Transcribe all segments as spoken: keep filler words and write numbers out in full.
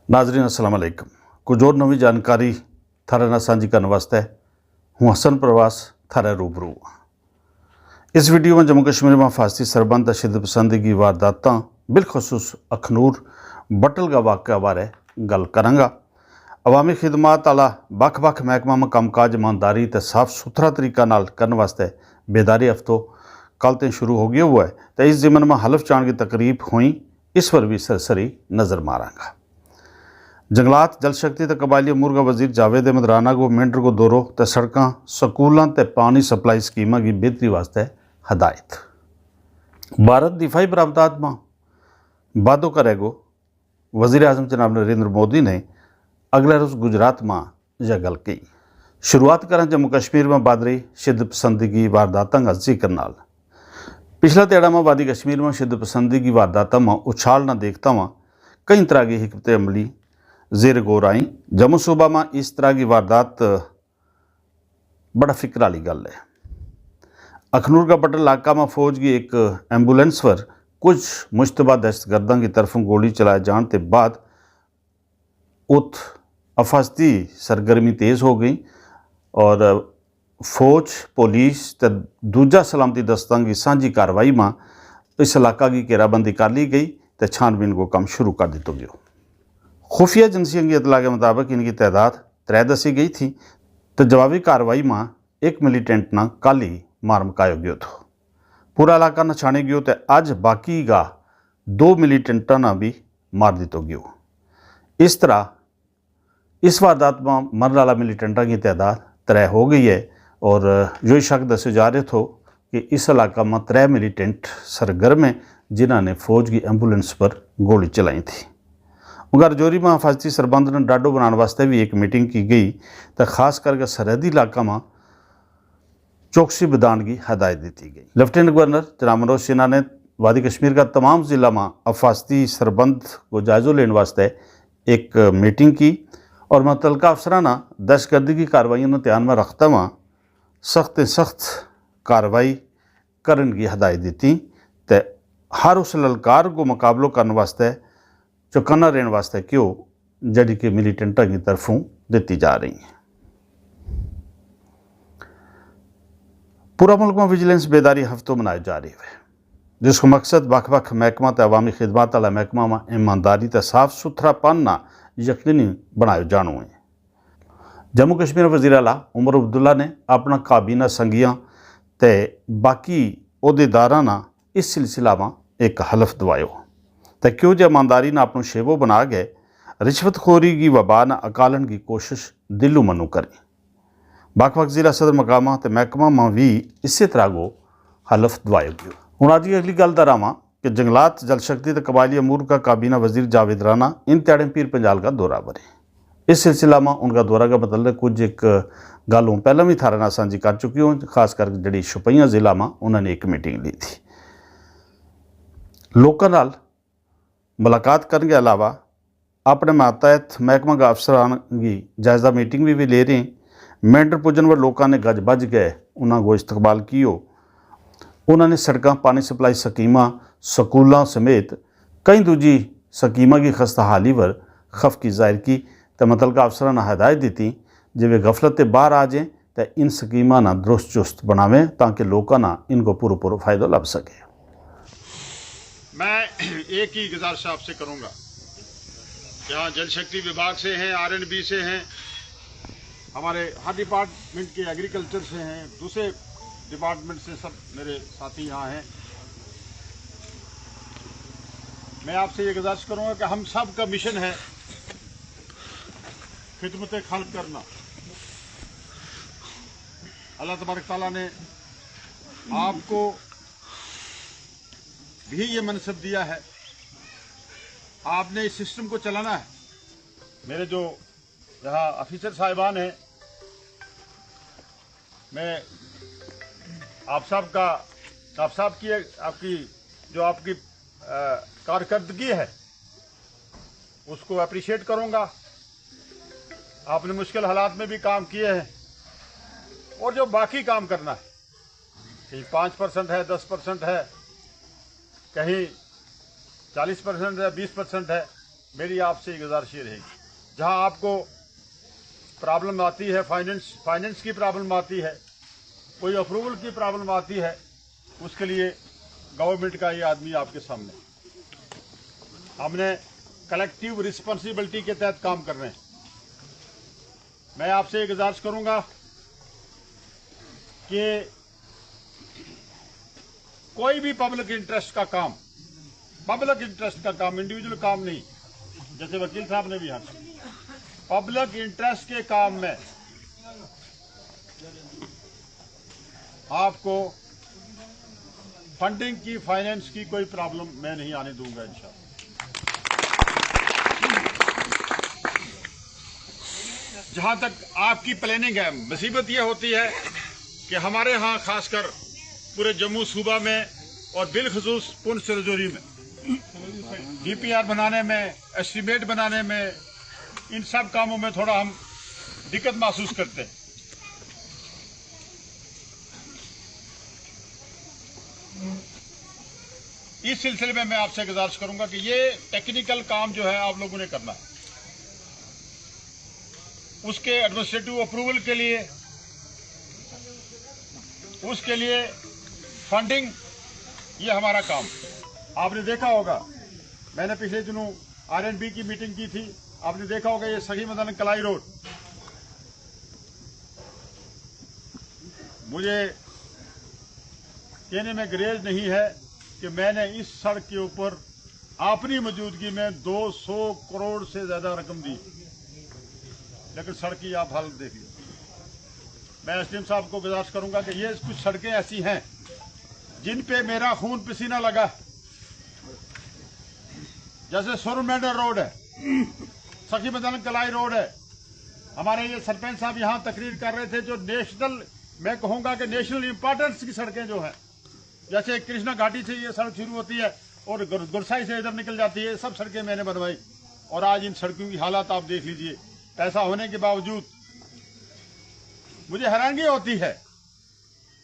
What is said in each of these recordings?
ناظرین السلام علیکم۔ کچھ اور نوی جانکاری تھارے نال سانجھی کرن واسطے ہوں حسن پرواز تھارے روبرو ہاں۔ اس ویڈیو ما جموں کشمیر ما حفاظتی سربند تے شدت پسندی کی وارداتاں، بالخصوص اکھنور بٹل کا واقعہ بارے گل کراں گا۔ عوامی خدمات آلا بکھ بکھ محکمہ ما کم کاج ایمانداری تے صاف ستھرا طریقہ نال کرن واسطے بیداری ہفتو کل تے شروع ہو گیو ہوا ہے، تے اس ضمن ما حلف چان کی تقریب ہوئی، اس پر بھی سرسری نظر ماراں گا۔ جنگلات، جل شکتی تے قبائلی امور کا وزیر جاوید احمد رانا کو مینڈر کو دورو تے سڑکاں، سکولاں تے پانی سپلائی سکیماں کی بہتری واسطے ہدایت۔ بھارت دفاعی برآمدات ما بادو کرے گو، وزیر اعظم جناب نریندر مودی نے اگلے روز گجرات ما یا گل کئی۔ شروعات کراں جموں کشمیر ما بادری شدت پسندی کی وارداتاں کا ذکر نال۔ پچھلا تیڑا ما وادی کشمیر ما شدت پسندی کی وارداتاں ما اچھال نہ دیکھتا ہوا کئی طرح کی حکمت عملی زیر غور آئیں۔ جموں صوبہ ما اس طرح کی واردات بڑا فکر آلی گل ہے۔ اکھنور کا بٹل علاقہ ما فوج کی ایک ایمبولینس پر کچھ مشتبہ دہشت گرداں کی طرفوں گولی چلائے جان تے بعد ات حفاظتی سرگرمی تیز ہو گئی، اور فوج، پولیس تے دوجا سلامتی دستاں کی سانجھی کاروائی ما اس علاقہ کی گھیرا بندی کر لی گئی تے چھان بین کو کم شروع کر دیتو گیو۔ خفیہ ایجنسیاں کی اطلاع کے مطابق ان کی تعداد ترے دسی گئی تھی، تے جوابی کاروائی ما ایک ملیٹنٹ نا کالی مار مکایو گیو تھو۔ پورا علاقہ نا چھانے گیو تے اج باقی کا دو ملیٹنٹاں نا بھی مار دیتو گیو۔ اس طرح اس واردات ما مرن والا ملیٹنٹاں کی تعداد ترے ہو گئی ہے، اور یوہی شک دسیو جا رہیو تھو کہ اس علاقہ ما ترے ملیٹنٹ سرگرم ہیں، جنہاں نے فوج کی ایمبولینس پر گولی چلائی تھی۔ انگار جوری ما حفاظتی سربند نے ڈاڈو بنان واسطے بھی ایک میٹنگ کی گئی، تے خاص کر کے سرحدی علاقہ ما چوکسی بدھان کی ہدایت دیتی گئی۔ لیفٹیننٹ گورنر جناب منوج سنہا نے وادی کشمیر کا تمام ضلع ما حفاظتی سربند کو جائزو لین واسطے ایک میٹنگ کی، اور متعلقہ افسراں نا دہشت گردی کی کاروائیوں نے دھیان ما رکھتا ہوا سخت سخت کاروائی کرن کی ہدایت دیتی، تے ہر اس للکار کو مقابلو کرن واسطے چوکنا رہن واسطے کہیو، جیڑی کہ ملیٹنٹاں کی طرفوں دتی جا رہی ہیں۔ پورا ملک ما وجیلنس بیداری ہفتو منایو جا رہی ہوئے، جس کو مقصد بکھ بکھ محکمہ تے عوامی خدمات والا محکمہ ما ایمانداری تے صاف ستھرا پن نا یقینی بنایو جانو ہے۔ جموں کشمیر وزیر اعلیٰ عمر عبداللہ نے اپنا کابینہ سنگیاں تے باقی عہدیداراں نا اس سلسلہ ما ایک حلف دوایو، تے کہیو جے ایمانداری نا اپنو شیبو بنا گئے، رشوت خوری کی وبا نا اکالن کی کوشش دلو منو کریں۔ بکھ بکھ ضلع صدر مقاماں تے محکمہ ما وی اسے طرح کو حلف دوایو گیو۔ ہن اج کی اگلی گل دراواں کہ جنگلات، جل شکتی تے قبائلی امور کا کابینہ وزیر جاوید رانا ان تیاڑیں پیر پنجال کا دورہ بھرے۔ اس سلسلہ ما ان کا دورہ کا متعلق کچھ ایک گل ہوں پہلاں بھی تھارے نال سانجھی کر چکی ہوں، خاص کر جیڑی شپیاں ضلع ما انہاں نے ایک میٹنگ لی تھی۔ لوکاں نال ملاقات کرن کے علاوہ اپنے ماتحت محکمہ کا افسران کی جائزہ میٹنگ بھی لے رہے ہیں۔ مینڈر پجن و لوکاں نے گج بج گئے، انہاں کو استقبال کیو۔ انہاں نے سڑکاں، پانی سپلائی سکیماں، سکولاں سمیت کئی دوجی سکیماں کی خستہ حالی پر خفقی ظاہر کی، تے متعلقہ افسراں نا ہدایت دیتی جے ویہ غفلت تے باہر آ جائیں تے ان سکیماں نا درست چست بناویں تاکہ لوکاں نا ان کو پورو پورو فائدو لب سکے۔ میں ایک ہی گزارش آپ سے کروں گا کہ ہاں، جل شکتی وبھاگ سے ہیں، آر اینڈ بی سے ہیں، ہمارے ہر ڈپارٹمنٹ کے، ایگریکلچر سے ہیں، دوسرے ڈپارٹمنٹ سے، سب میرے ساتھی یہاں ہیں۔ میں آپ سے یہ گزارش کروں گا کہ ہم سب کا مشن ہے خدمت خلق کرنا۔ اللہ تبارک تعالیٰ نے آپ کو بھی یہ منصب دیا ہے، آپ نے اس سسٹم کو چلانا ہے۔ میرے جو یہاں آفیسر صاحبان ہیں، میں آپ صاحب کا، آپ صاحب کی، آپ کی جو آپ کی کارکردگی ہے، اس کو اپریشیٹ کروں گا۔ آپ نے مشکل حالات میں بھی کام کیے ہیں، اور جو باقی کام کرنا ہے، کہیں پانچ پرسنٹ ہے، دس پرسنٹ ہے، کہیں چالیس پرسنٹ ہے، بیس پرسنٹ ہے، میری آپ سے گزارش یہ رہے گی، جہاں آپ کو پرابلم آتی ہے، فائننس فائننس کی پرابلم آتی ہے، کوئی اپروول کی پرابلم آتی ہے، اس کے لیے گورنمنٹ کا یہ آدمی آپ کے سامنے، ہم نے کلیکٹیو رسپانسبلٹی کے تحت کام کر رہے ہیں۔ میں آپ سے یہ گزارش کروں گا کہ کوئی بھی پبلک انٹرسٹ کا کام، پبلک انٹرسٹ کا کام، انڈیویجول کام نہیں، جیسے وکیل صاحب نے بھی ہر پبلک انٹرسٹ کے کام میں آپ کو فنڈنگ کی، فائننس کی کوئی پرابلم میں نہیں آنے دوں گا انشاءاللہ۔ جہاں تک آپ کی پلاننگ ہے، مصیبت یہ ہوتی ہے کہ ہمارے ہاں خاص کر پورے جموں صوبہ میں اور بالخصوص پونچھ رجوری میں ڈی پی آر بنانے میں، ایسٹیمیٹ بنانے میں، ان سب کاموں میں تھوڑا ہم دقت محسوس کرتے ہیں۔ اس سلسلے میں میں آپ سے گزارش کروں گا کہ یہ ٹیکنیکل کام جو ہے آپ لوگوں نے کرنا ہے، اس کے ایڈمنسٹریٹو اپروول کے لیے، اس کے لیے فنڈنگ، یہ ہمارا کام۔ آپ نے دیکھا ہوگا، میں نے پچھلے دنوں آر این بی کی میٹنگ کی تھی، آپ نے دیکھا ہوگا یہ سخی مدن کلائی روڈ، مجھے کہنے میں گریز نہیں ہے کہ میں نے اس سڑک کے اوپر اپنی موجودگی میں دو سو کروڑ سے زیادہ رقم دی، لیکن سڑک کی آپ حالت دیکھ لیں۔ میں ایس ڈی ایم صاحب کو گزارش کروں گا کہ یہ کچھ سڑکیں ایسی ہیں جن پہ میرا خون پسینہ لگا، جیسے سر مینڈر روڈ ہے، سخی مدن کلائی روڈ ہے۔ ہمارے یہ سرپنچ صاحب یہاں تقریر کر رہے تھے، جو نیشنل، میں کہوں گا کہ نیشنل امپورٹنس کی سڑکیں جو ہیں، جیسے کرشنا گھاٹی سے یہ سڑک شروع ہوتی ہے اور گر- گرسائی سے ادھر نکل جاتی ہے، یہ سب سڑکیں میں نے بنوائی۔ اور آج ان سڑکوں کی حالات آپ دیکھ لیجئے۔ پیسہ ہونے کے باوجود مجھے حیرانگی ہوتی ہے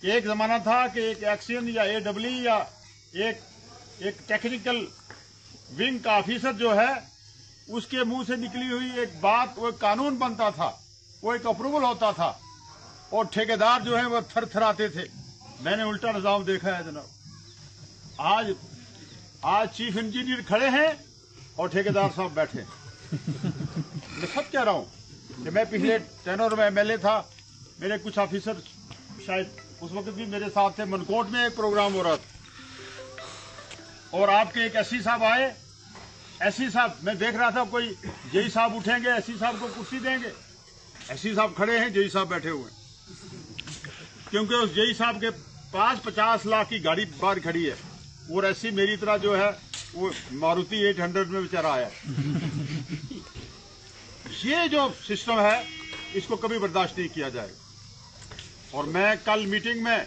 کہ ایک زمانہ تھا کہ ایک ایکسین یا اے ڈبلیو یا ایک ایک ٹیکنیکل ونگ کا آفیسر جو ہے، اس کے منہ سے نکلی ہوئی ایک بات، وہ ایک قانون بنتا تھا، وہ ایک اپروول ہوتا تھا، اور ٹھیکیدار جو ہے وہ تھر تھر آتے تھے۔ میں نے الٹا نظام دیکھا ہے جناب۔ آج آج چیف انجینئر کھڑے ہیں اور ٹھیکیدار صاحب بیٹھے ہیں۔ میں سچ کہہ رہا ہوں کہ میں پچھلے ٹینور میں ایم ایل اے تھا، میرے کچھ آفیسر شاید اس وقت بھی میرے ساتھ تھے، منکوٹ میں ایک پروگرام ہو رہا تھا اور آپ کے ایک ایس سی صاحب آئے۔ ایس سی صاحب، میں دیکھ رہا تھا کوئی جے ای صاحب اٹھیں گے، ایس سی صاحب کو کرسی دیں گے۔ ایس سی صاحب کھڑے ہیں، جے ای صاحب بیٹھے ہوئے ہیں، کیونکہ اس جے ای صاحب کے پاس پچاس لاکھ کی گاڑی باہر کھڑی ہے اور ایس سی میری طرح جو ہے وہ ماروتی ایٹ ہنڈریڈ میں بیچارہ آیا۔ یہ جو سسٹم ہے، اس کو کبھی برداشت نہیں کیا جائے گا۔ اور میں کل میٹنگ میں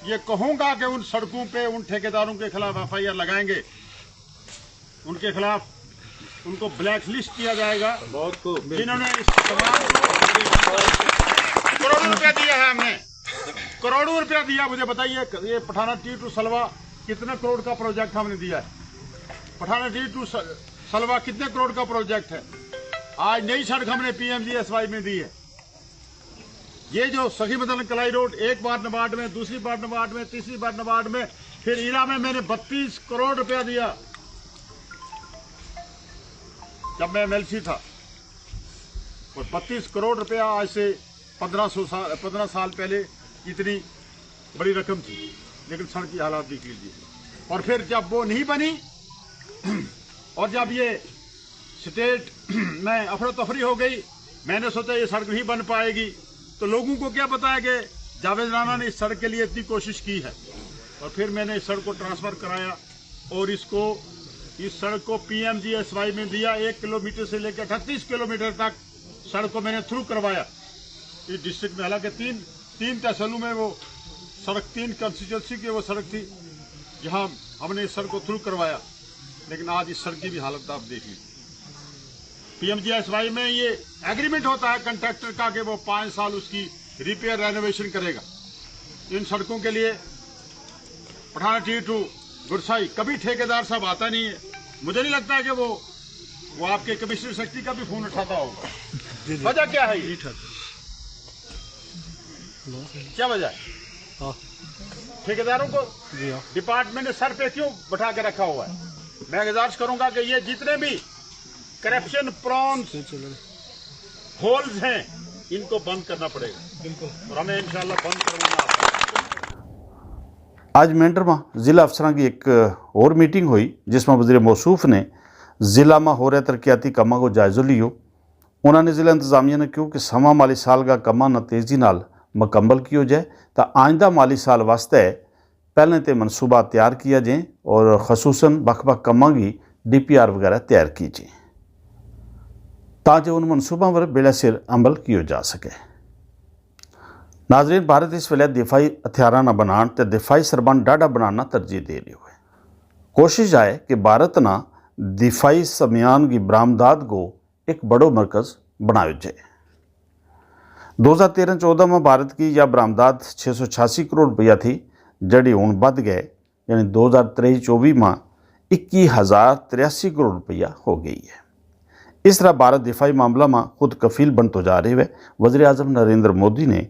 یہ کہوں گا کہ ان سڑکوں پہ ان ٹھیکیداروں کے خلاف ایف آئی آر لگائیں گے، ان کے خلاف ان کو بلیک لسٹ کیا جائے گا، بہت خوب۔ جنہوں نے اس تمام کو کروڑوں روپیہ دیا ہے، ہم نے کروڑوں روپیہ دیا۔ مجھے بتائیے، یہ پٹھانا ٹی ٹو سلوا کتنے کروڑ کا پروجیکٹ ہم نے دیا ہے؟ پٹھانا ٹی ٹو س- سلوا کتنے کروڑ کا پروجیکٹ ہے؟ آج نئی سڑک ہم نے پی ایم جی ایس وائی میں دی ہے۔ یہ جو سخی مدن کلائی روڈ، ایک بار نبارڈ میں، دوسری بار نبارڈ میں، تیسری بار نبارڈ میں، پھر ایرا میں میں نے بتیس کروڑ روپیہ دیا جب میں ایم ایل سی تھا۔ اور بتیس کروڑ روپیہ آج سے پندرہ سو سال، پندرہ سال پہلے اتنی بڑی رقم تھی، لیکن سڑک کی حالات دیکھ لیجیے۔ اور پھر جب وہ نہیں بنی اور جب یہ اسٹیٹ میں افراتفری ہو گئی، میں نے سوچا یہ سڑک نہیں بن پائے گی، تو لوگوں کو کیا بتایا کہ جاوید رانا نے اس سڑک کے لیے اتنی کوشش کی ہے۔ اور پھر میں نے اس سڑک کو ٹرانسفر کرایا اور اس کو، اس سڑک کو پی ایم جی ایس وائی میں دیا، ایک کلومیٹر سے لے کے اٹھتیس کلومیٹر تک سڑک کو میں نے تھرو کروایا اس ڈسٹرکٹ میں۔ حالانکہ تین تین تحصیلوں میں وہ سڑک، تین کانسٹیچوئنسی کی وہ سڑک تھی جہاں ہم نے اس سڑک کو تھرو کروایا، لیکن آج اس سڑک کی بھی حالت آپ دیکھ لیجیے۔ پی ایم جی ایس وائی میں یہ ایگریمنٹ ہوتا ہے کنٹریکٹر کا کہ وہ پانچ سال اس کی ریپیئر رینوویشن کرے گا۔ ان سڑکوں کے لیے پٹھانا ٹی ٹو گرسائی کبھی ٹھیکیدار صاحب آتا نہیں ہے۔ مجھے نہیں لگتا کہ وہ وہ آپ کے کمشنر سیکرٹری کا بھی فون اٹھاتا ہوگا۔ وجہ کیا ہے یہ؟ کیا وجہ ہے؟ ٹھیکیداروں کو ڈپارٹمنٹ نے سر پہ کیوں بٹھا کے رکھا ہوا ہے؟ میں گزارش کروں گا کہ یہ جتنے بھی کرپشن پرونز ہولز ہیں، ان کو بند کرنا پڑے گا۔ اور ہمیں انشاءاللہ بند کروانا آتا ہے۔ آج مینڈر ما ضلع افسراں کی ایک اور میٹنگ ہوئی، جس ما وزیر موصوف نے ضلع ما ہو رہے ترقیاتی کماں کو جائزو لیو۔ انہاں نے ضلع انتظامیہ نے کہیو کہ سواں مالی سال کا کماں نا تیزی نال مکمل کیو جائے، تاں آئندہ مالی سال واسطے پہلے تے منصوبہ تیار کیا جائیں، اور خصوصا بکھ بکھ کماں کی ڈی پی آر وغیرہ تیار کی جائیں، تاں جے ان منصوباں پر بیلا سر عمل کیو جا سکے۔ ناظرین، بھارت اس ویلے دفاعی ہتھیاراں نا بنان تے دفاعی سربند ڈاڈا بنان نا ترجیح دے رہیو ہے۔ کوشش آئے کہ بھارت نا دفاعی سمیان کی برآمدات کو ایک بڑو مرکز بنایو جائے۔ دو ہزار تیرہ چودہ ما بھارت کی یا برآمدات چھ سو چھیاسی کروڑ روپیہ تھی، جڑی ہن بدھ گئے، یعنی دو ہزار تریہی چوبی ما اکی ہزار تریاسی کروڑ روپیہ ہو گئی ہے۔ اس طرح بھارت دفاعی معاملہ ما خود کفیل بنتو جا رہی ہے۔ وزیر اعظم نریندر مودی نے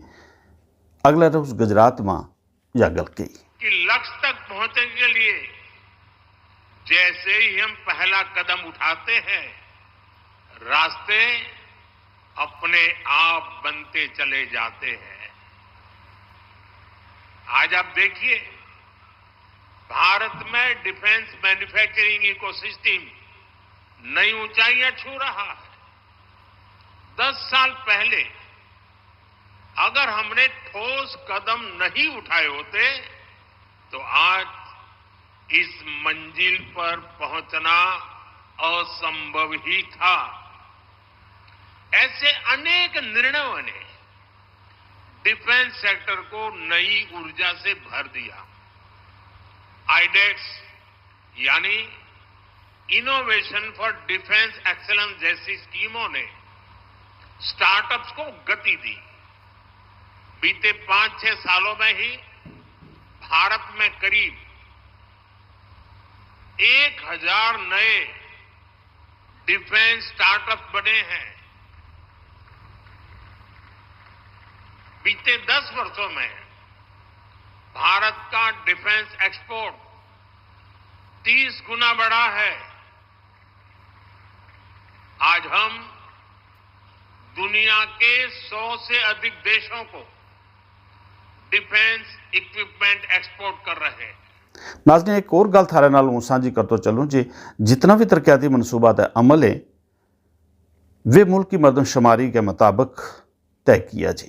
اگلا روز گجرات ما یا گل کہی۔ کہ لکش تک پہنچنے کے لیے جیسے ہی ہم پہلا قدم اٹھاتے ہیں، راستے اپنے آپ بنتے چلے جاتے ہیں۔ آج آپ دیکھیے، بھارت میں ڈیفنس مینوفیکچرنگ ایکو سسٹم نئی اونچائیاں چھو رہا ہے۔ دس سال پہلے اگر ہم نے ٹھوس قدم نہیں اٹھائے ہوتے تو آج اس منزل پر پہنچنا اسمبھو ہی تھا۔ ایسے انیک نرنوں نے ڈیفنس سیکٹر کو نئی ارجا سے بھر دیا۔ آئیڈیکس یعنی انوویشن فار ڈیفنس ایکسلنس جیسی اسکیموں نے اسٹارٹ اپس کو گتی دی۔ بیتے پانچ چھ سالوں میں ہی بھارت میں قریب ایک ہزار نئے ڈیفنس اسٹارٹ اپ بنے ہیں۔ بیتے دس برسوں میں بھارت کا ڈیفنس ایکسپورٹ تیس گنا بڑا ہے۔ آج ہم دنیا کے سو سے ادھک دیشوں کو ڈیفنس اکوپمنٹ ایکسپورٹ کر رہے ہیں۔ ناظرین، ایک اور گل تھارے نال ہوں سانجھی کرتو چلوں جی، جتنا بھی ترقیاتی منصوبات ہے، عمل ہے، وہ ملک کی مردم شماری کے مطابق طے کیا جی۔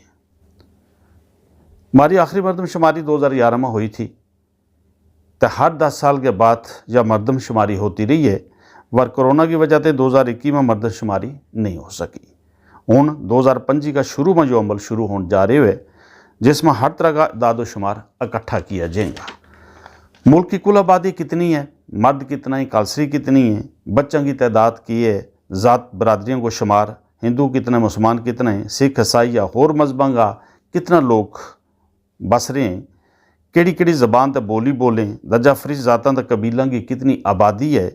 ہماری آخری مردم شماری دو ہزار گیارہ ما ہوئی تھی، تے ہر دس سال کے بعد یا مردم شماری ہوتی رہی ہے، ور کورونا کی وجہ تے دو ہزار اکی ما مردم شماری نہیں ہو سکی۔ ہن دو ہزار پنجی کا شروع ما یوہ عمل شروع ہون جا رہیو ہے، جس ما ہر طرح کا داد و شمار اکٹھا کیا جائیں گا۔ ملک کی کل آبادی کتنی ہے، مرد کتنا ہیں، کالسری کتنی ہیں، بچاں کی تعداد کی ہے، ذات برادریوں کو شمار، ہندو کتنے مسلمان کتنے ہیں، سکھ عیسائی یا ہور مذہباں کا کتنا لوک بس رہے ہیں، کہڑی کہڑی زبان تے بولی بولیں، درجہ فریش ذاتاں تے قبیلاں کی کتنی آبادی ہے،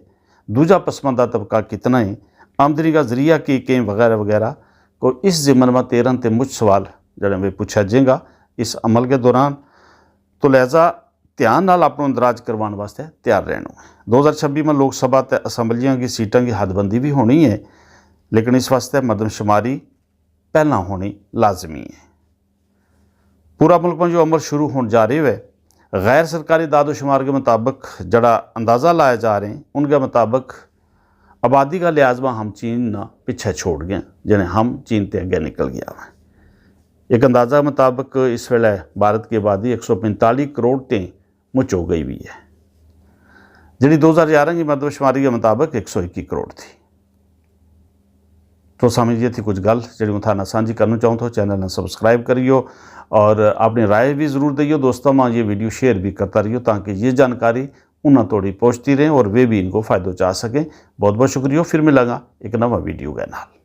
دوجا پسماندہ طبقہ کتنا ہے، آمدنی کا ذریعہ کے کہیں وغیرہ وغیرہ، کو اس ضمن ما تیرن تے مچ سوال جڑے ویہ پوچھا جائیں گا اس عمل کے دوران۔ تو لہذا دھیان نال اپنو اندراج کروان واسطے تیار رہنو ہے۔ دو ہزار چھبی ما لوک سبھا تے اسمبلیاں کی سیٹاں کی حد بندی بھی ہونی ہے، لیکن اس واسطے مردم شماری پہلاں ہونی لازمی ہے۔ پورا ملک ما یوہ عمل شروع ہون جا رہیو ہے۔ غیر سرکاری داد و شمار کے مطابق جڑا اندازہ لایا جا رہے ہیں، ان کے مطابق آبادی کا لحاظ ما ہم چین نا پچھے چھوڑ گئے ہیں، یعنی ہم چین تے اگے نکل گیا ہے۔ ایک اندازہ مطابق اس ویلے بھارت کی آبادی ایک سو پینتالیس کروڑ تے مچ ہو گئی ہوئی ہے، جڑی دو ہزار گیارہ کی مردم شماری کے مطابق ایک سو اکی کروڑ تھی۔ تو سامنے یہ تھی کچھ گل جڑی میں تھا نا سانجھی کرنا چاہوں تھو۔ چینل نا سبسکرائب کریو اور اپنی رائے بھی ضرور دئیو۔ دوستاں ما یہ ویڈیو شیئر بھی کرتا رہیو تاکہ یہ جانکاری انہاں توڑی پہنچتی رہیں اور ویہ بھی ان کو فائدو چاہ سکیں۔ بہت بہت شکریہ، پھر ملاں گا ایک نواں ویڈیو کے نال۔